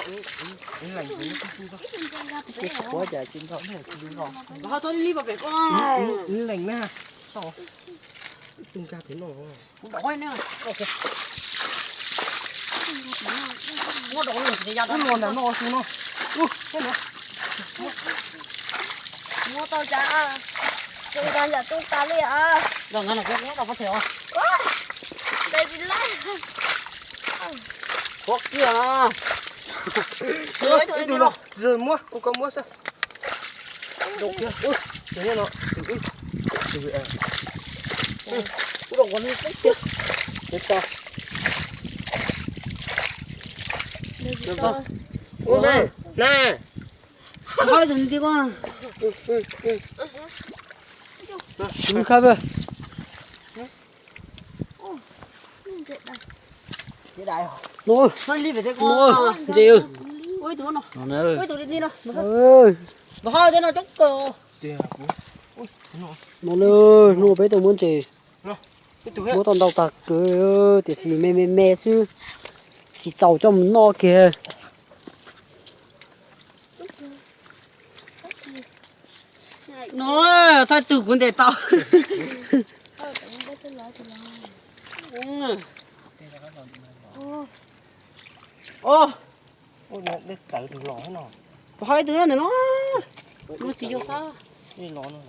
Lees, kuv cas tsis nrog, tsis nrog. Lees na, tau, ib tug nkag pem no. Muab los ntawm no xwb no. Muab tau cas, tsis nrog yam tub tas li. Los nkag no, muab tau pab them os. Qhuab kiag. Ib tug los, muab, ua koj muab xwb. Ub, tus no, tus, ub, tus, ub, los nqua lub teb tiag. Ub, me, na. Hab tus nti ko. Tus khab. No, no, ntses. No, no, peb tau muab ntses. Muab tau ntau tag kawg, tiam sis me me me xwb, tsis txaus coj mus noj kiag. No, thawj tug kuv ntes tau. Ub, ub, dej tawv tus los no. Ho ib tug ntawm no, no tsis yog sab. Dej los no.